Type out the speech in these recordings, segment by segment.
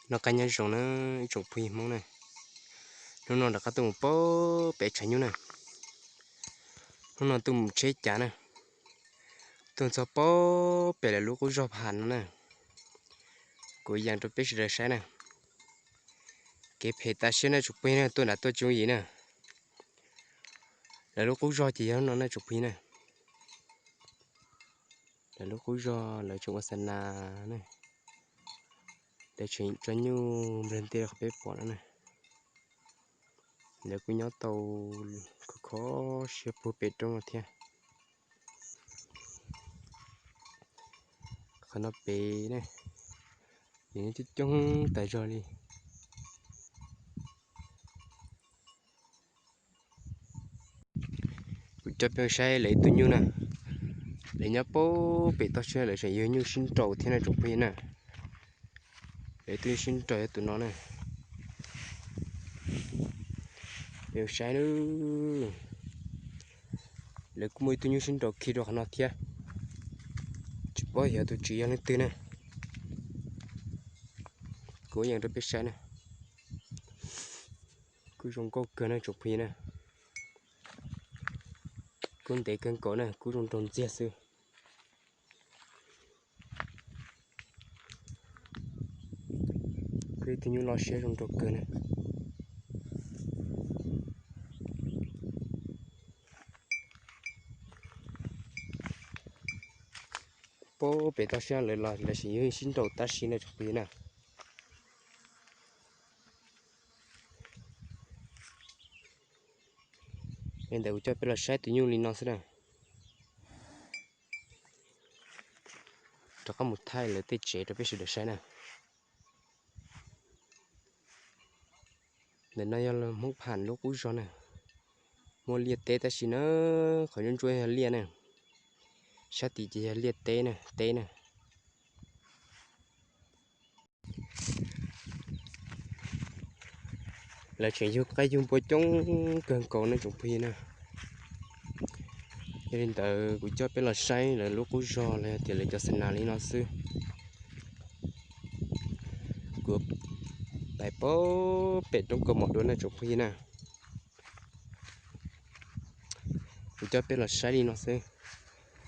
Noj qab nyob zoo na ib tsoom phooj ywg Hmoob na. Hnub no rov qab tuaj mus pab pem tshav nyuj na. Hnub no tuaj mus tsheb cav na. Tuaj txog pab pem lawv lub qub zog pham no na. Kuv yees rau peb sawv daws saib na. Kev phem tas siab na tsoom phooj ywg na, tuaj nram tuaj tsis yooj yim na. Lawv lub qub zog ces yog no na tsoom phooj ywg na. Lawv lub qub zog lawv tseem ua xa nas na. Lawv tseem tso nyuj nplawg ntiaj qhov peb pom no na. Lawv kuj nyob tau khov kho siab puag pem roob no thiab. Qhov no pem na, nws coob coob tas zog li. Kuv coj peb saib lawv ib tug nyuj na. Lawv nyob pab pem toj siab lawv tseem yug nyuj sib nraus thiab na tsoom phooj ywg na. Lawv ib tug nyuj sib nraus yog tus no na. Peb saib na. Lawv kuj muaj ib tug nyuj sib nraus khi rau qhov no thiab. Tsis paub yog tus tswv yog leej twg na. Kuv yees rau peb saib na. Kuj zoo nkauj kawg na tsoom phooj ywg na. Kuj ntev kawg nkaus na, kuj zoo nraug ntxiag xwb. Kuj ib tug nyuj loj siab zoo nraug kawg na. Pab pem toj siab lawv los lawv tseem yug sib nraus tab sis na tsoom phooj ywg na. Li ntawd kuv coj peb los saib tus nyuj li no xwb na. Rov qab mus thaij lawv tej tsev rau peb sawv daws saib na. Ntawm no yog Hmoob Pham lub qub zog na. Muaj liaj teb tab sis na, qhov ntsuab ntsuab yog liaj na. Sab tid ces yog liaj teb na, teb na. Lawv tseem yug qaib yug npua coob kawg nkaus na tsoom phooj ywg na. Yog li ntawd kuv coj peb los saib lawv lub qub zog los yog tias lawv cov xa nas li no xwb. Kuv pais pab pem roob kaus mom dua na tsoom phooj ywg na. Kuv coj peb los saib li no xwb.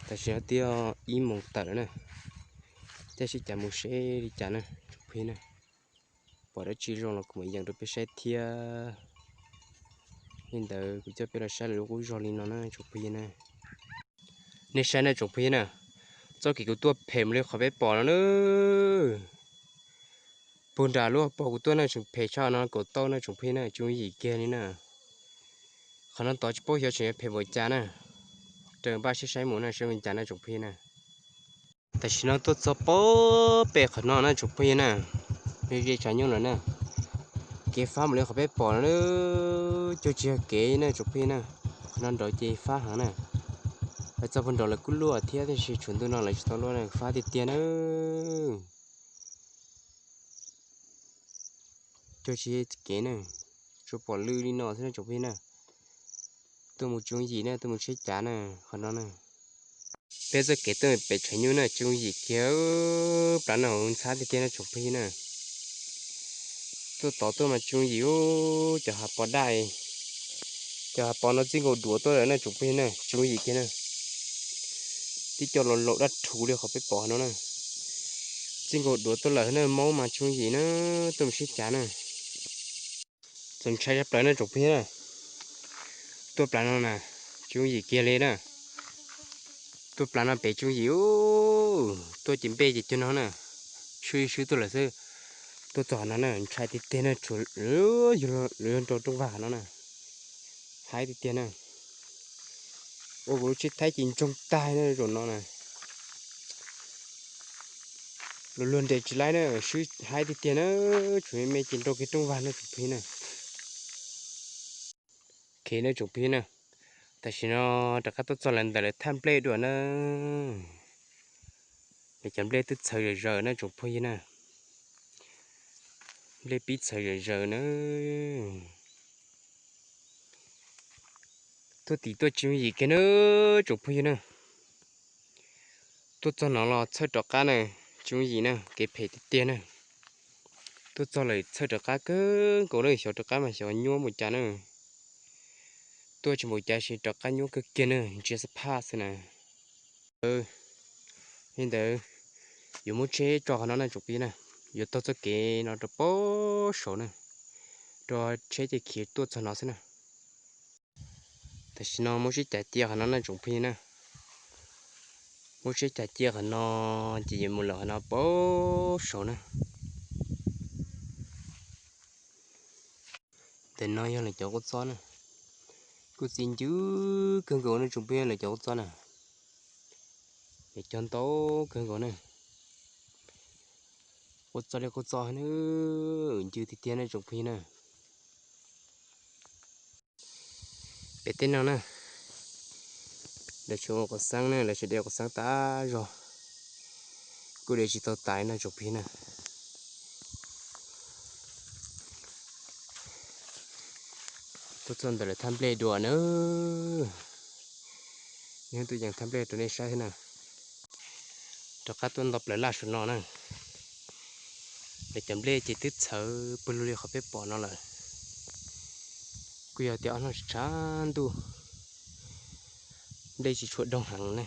Tam sim no twb yog ib moos tawm lawm na. Caij sib cav mus seb li cas na tsoom phooj ywg na. Pom dab tsi zoo los kuv mam yees rau peb saib thiab. Li ntawd kuv coj peb los saib lawv lub qub zog li no na tsoom phooj ywg na. Nej saib na tsoom phooj ywg na, txoj kev kuv tuaj phem mus li qhov peb pom no na. Puag nram lub hauv paus kuv tuaj na tseem phem tshaj no kaum tauj na tsoom phooj ywg na, tsis yooj yim kiag li na. Qhov no tod tsis paub xyov tseem yuav phem npaum cas na. Raws npaj sib saib mus na seb ua cas na tsoom phooj ywg na. Tam sim no tuaj txog pab pem qhov no na tsoom phooj ywg na, ze tshav nyuj lawm na. Kev fab mus li qhov peb pom no, cuag tsis yog kev na tsoom phooj ywg na. Qhov no nraud ces fab heev na. Lawv txog puag nraud lawv kuj luaj thiab tab sis tshuav ntu no lawv tsis tau luaj na, fab tiag tiag na. Cuag tsis yog kev na, tsuas pom lw li no xwb na tsoom phooj ywg na. Tuaj mus tsis yooj yim na, tuaj mus tsheb cav na, qhov no na. Peb txoj kev tuaj pem tshav nyuj na tsis yooj yim kiag, plab no ntxhab tiag tiag na tsoom phooj ywg na. Tuaj tod tuaj mas tsis yooj yim, cov hav pos daj, cov hav pos no txij nkaus duav tuaj lawm na tsoom phooj ywg na, tsis yooj yim kiag na. Tib co laus laus daj rhuv li qhov peb pom no na. Txij nkaus duav tuaj lawm na, maub mas tsis yooj yim na, tuaj mus tsheb cav na. Txaus ntshai tshaj plaws na tsoom phooj ywg na. Tuaj plab no na, tsis yooj yim kiag li na. Tuaj plab no pem tsis yooj yim, tuaj ces npej ces cuag no na. Swb swb tuaj lawm xwb. Tuaj txog no na ntshai tiag tiag na, tshuav yus nraus rooj vag no na. Haib tiag tiag na. Ua kuv lub tsheb thaib ces ntsoog tag na zaum no na. Luag luag nres tsis laib na, swb haib tiag tiag na, tshuav me me ces nraus kiag rooj vag na tsoom phooj ywg na. Ok na tsoom phooj ywg na, tam sim no rov qab tuaj txog lawv ntawm lawv thaj nplej dua na. Lawv cov nplej twb txhawv zawm zaws na tsoom phooj ywg na. Nplej pib txhawv zawm zaws na. Tuaj tim tuaj tsis yooj yim kiag na tsoom phooj ywg na. Tuaj txog no los txhawj rov qab na, tsis yooj yim na, kev phem tiag tiag na. Tuaj txog lawm txhawj rov qab kawg nkaus na, xyov rov qab mas xyov nyuaj npaum cas na. Tuaj tsis npaum cas sis rov qab nyuaj kawg kiag na, ntsia xab phaj xwb na. Li ntawd, yuav muab tsheb tso qhov no na tsoom phooj ywg na, yuav taug txoj kev no rau pem saud na, rau tsheb ces khiav tuaj txog no xwb na. Tam sim no muab tsheb cav cia qhov no na tsoom phooj ywg na, muab tsheb cav cia qhov no ces yuav mus lawm qhov no pem saud na. Ntawm no yog lawv cov kua txob na, kuj txi ncw kawg nkaus na tsoom phooj ywg, lawv cov kua txob na, lawv cog ntau kawg nkaus na. Kua txob li kua txob na, ncw tiag tiag na tsoom phooj ywg na. Pem tej no na, lawv tseem ua quav xeeb na, lawv tseem de quav xeeb tas zog, kuj de tsis tau tas na tsoom phooj ywg na. Tuaj txog ntawm lawv thaj nplej dua na, yog tuaj yees thaj nplej rau nej saib thiab na. Rov qab tuaj nto plaws laj saum no na, lawv cov nplej ces twb txhawv pawg lug li qhov peb pom no lawm. Kuj yog tias ob hnub tshav ntuj, nplej tsis tshua doog heev ne,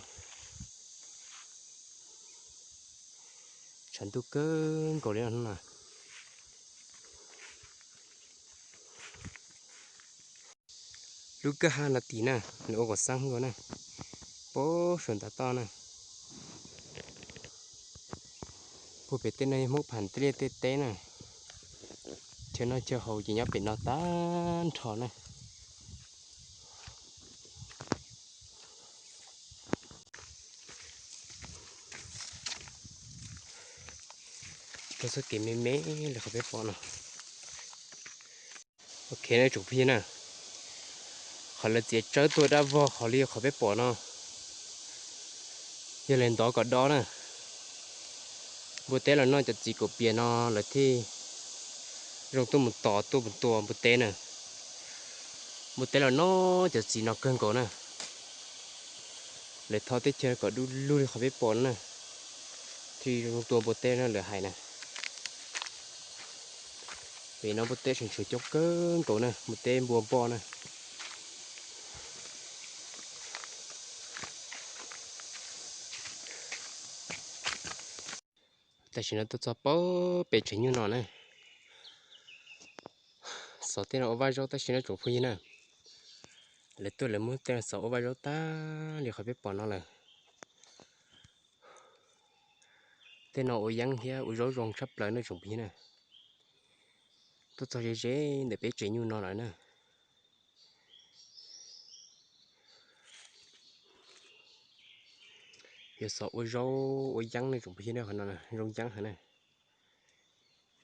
tshav ntuj kawg nkaus li no na. Lub kwj ha no tim na, nws ua quav xeeb nkaus na, pem saum ntav toj na. Puag pem tej no yog Hmoob Pham tej liaj tej teb na, chaw noj chaw haus ces nyob pem no tag nrho na. Taug txoj kev me me li qhov peb pom no. Ok na tsoom phooj ywg na, qhov lawv txiav tsawb tuaj dab vog qhov li qhov peb pom no, yog lawv ntov kom do na. Npua teb los noj cov txiv kaum pias no lawv thiaj zoo tuaj mus tos tuaj mus tua npua teb na. Npua teb los noj cov txiv no kawg nkaus na. Lawv tho teb chaws kom du lug li qhov peb pom no na, thiaj zoo tua npua teb na lawv hais na. Pem no npua teb tseem tshuav coob kawg nkaus na, npua teb npua npoj na. Tam sim no tuaj txog pem tsev nyuj no na. Xov tej no ua vaj zaub tab sis no tsoom phooj ywg na, lawv tuaj lawv muab tej no xov ua vaj zaub tag li qhov peb pom no lawm. Tej no ua yeeb thiab ua zaub zoo tshaj plaws na tsoom phooj ywg na. Tuaj txog ze ze ntawm peb tsev nyuj no lawm na. Yog xov ua zaub ua yeeb ne tsoom phooj ywg na, qhov no zoo yeeb heev na.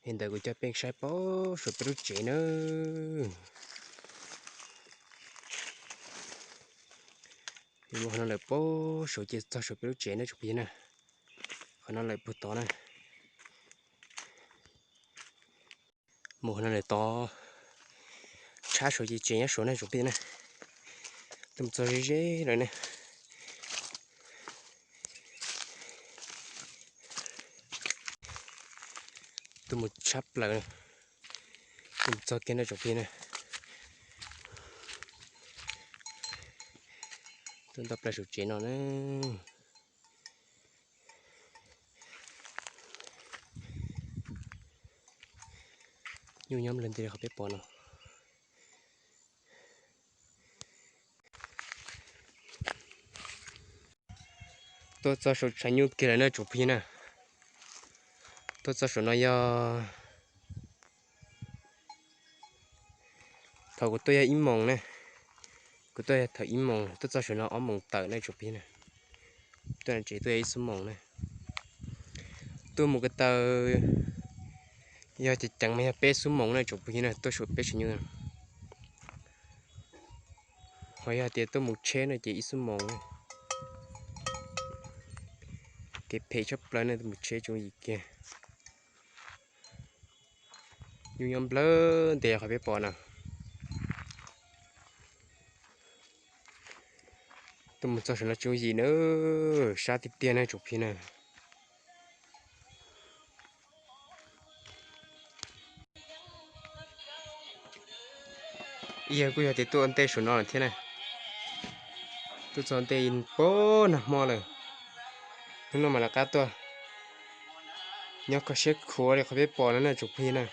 Li ntawd kuv coj peb saib pem saum peb lub tsev na. Mus qhov no lawm pem saum ces txog saum peb lub tsev na tsoom phooj ywg na. Qhov no lawm puag tod na. Mus qhov no lawm tod, tshab saum ces tsev nyob saum na tsoom phooj ywg na. Tuaj mus txog ze ze lawm ne. Tuaj mus tshab plaws, tuaj mus txog kiag no tsoom phooj ywg na. Tuaj nto plaws saum tsev no na. Nyuj nyob nplawg nti li qhov peb pom no. Tuaj txog saum tshav nyuj kiag lawm na tsoom phooj ywg na. Tuaj txog saum no yog thaum kuv tuaj yog ib moos na, kuv tuaj yog thaum ib moos, tuaj txog saum no ob moos tawm na tsoom phooj ywg na. Tuaj tsev tuaj yog ib xuab moos na. Tuaj mus ko taw yog ceev ceev mas yog peb xuab moos na tsoom phooj ywg na, tuaj saum peb tsev nyuj. Ho yog tias tuaj mus tsheb no ces ib xuab moos na. Kev phem tshaj plaws na, tuaj mus tsheb tsoom yim kiag. Nyuj nyob nplawg nti qhov peb pom na. Tuaj mus txog saum no tsoom yim na, sab tiag tiag na tsoom phooj ywg na. Ib yawg kuj yog tias tuaj ua ntej saum no lawm thiab na. Tuaj txog ntej puag nag hmo lawm, hnub no mam lawv qab tuaj. Nyob kho siab khuav li qhov peb pom no na tsoom phooj ywg na.